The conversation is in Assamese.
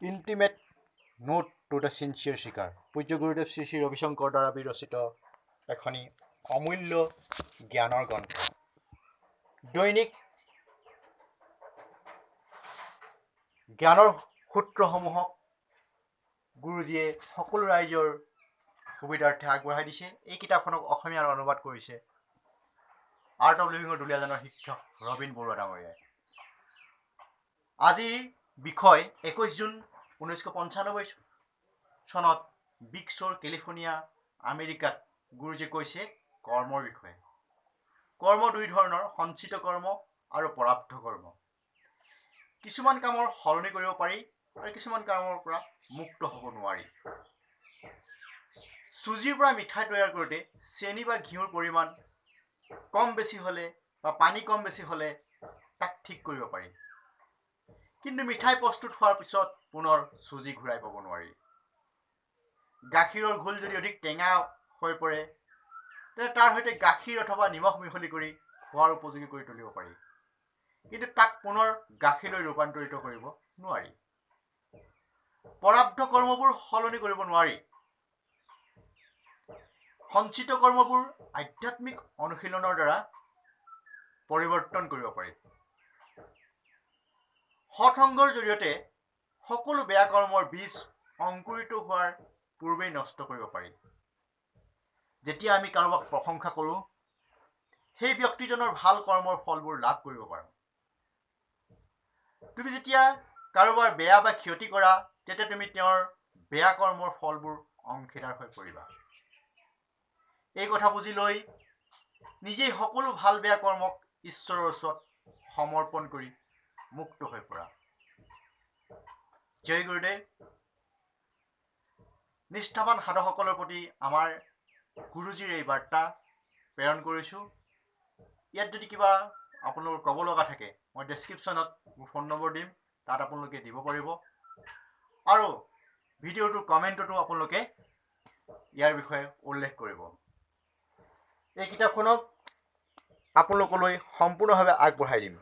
Intimate note to the sincere seeker, পূজ্য গুৰুদেৱ শ্ৰী শ্ৰী ৰবিশংকৰ দ্বাৰা বিৰচিত এখনি অমূল্য জ্ঞানৰ গ্ৰন্থ। দৈনিক জ্ঞানৰ সূত্ৰসমূহক গুৰুজীয়ে সকলো ৰাইজৰ সুবিধাৰ্থে আগবঢ়াই দিছে। এই কিতাপখনক অসমীয়াত অনুবাদ কৰিছে আৰ্ট অফ লিভিঙৰ দুলীয়াজানৰ শিক্ষক ৰবীন বৰুৱা ডাঙৰীয়াই। আজিৰ বিষয় 21 জুন 1995 চনত বিগ ছ'ৰ কেলিফৰ্ণিয়া আমেৰিকাত গুৰুজীয়ে কৈছে কৰ্মৰ বিষয়ে। কৰ্ম দুই ধৰণৰ, সঞ্চিত কৰ্ম আৰু প্ৰাৰব্ধ কৰ্ম। কিছুমান কামৰ সলনি কৰিব পাৰি আৰু কিছুমান কামৰ পৰা মুক্ত হ'ব নোৱাৰি। চুজিৰ পৰা মিঠাই তৈয়াৰ কৰোঁতে চেনি বা ঘিউৰ পৰিমাণ কম বেছি হ'লে বা পানী কম বেছি হ'লে তাক ঠিক কৰিব পাৰি, কিন্তু মিঠাই প্ৰস্তুত হোৱাৰ পিছত পুনৰ চুজি ঘূৰাই পাব নোৱাৰি। গাখীৰৰ ঘোল যদি অধিক টেঙা হৈ পৰে তেন্তে তাৰ সৈতে গাখীৰ অথবা নিমখ মিহলি কৰি খোৱাৰ উপযোগী কৰি তুলিব পাৰি, কিন্তু তাক পুনৰ গাখীৰলৈ ৰূপান্তৰিত কৰিব নোৱাৰি। প্ৰাৰব্ধ কৰ্মবোৰ সলনি কৰিব নোৱাৰি। সঞ্চিত কৰ্মবোৰ আধ্যাত্মিক অনুশীলনৰ দ্বাৰা পৰিৱৰ্তন কৰিব পাৰি। সৎসংগৰ জৰিয়তে সকলো বেয়া কৰ্মৰ বীজ অংকুৰিত হোৱাৰ পূৰ্বেই নষ্ট কৰিব পাৰি। যেতিয়া আমি কাৰোবাক প্ৰশংসা কৰোঁ, সেই ব্যক্তিজনৰ ভাল কৰ্মৰ ফলবোৰ লাভ কৰিব পাৰোঁ। তুমি যেতিয়া কাৰোবাৰ বেয়া বা ক্ষতি কৰা, তেতিয়া তুমি তেওঁৰ বেয়া কৰ্মৰ ফলবোৰ অংশীদাৰ হৈ পৰিবা। এই কথা বুজি লৈ নিজেই সকলো ভাল বেয়া কৰ্মক ঈশ্বৰৰ ওচৰত সমৰ্পণ কৰি মুক্ত হৈ পৰা। জয় গুৰুদেৱ। নিষ্ঠাবান সাধকসকলৰ প্ৰতি আমাৰ গুৰুজীৰ এই বাৰ্তা প্ৰেৰণ কৰিছোঁ। ইয়াত যদি কিবা আপোনালোকৰ ক'ব লগা থাকে, মই ডেছক্ৰিপশ্যনত মোৰ ফোন নম্বৰ দিম, তাত আপোনালোকে দিব পাৰিব। আৰু ভিডিঅ'টোৰ কমেণ্টতো আপোনালোকে ইয়াৰ বিষয়ে উল্লেখ কৰিব। এই কিতাপখনক আপোনালোকলৈ সম্পূৰ্ণভাৱে আগবঢ়াই দিম।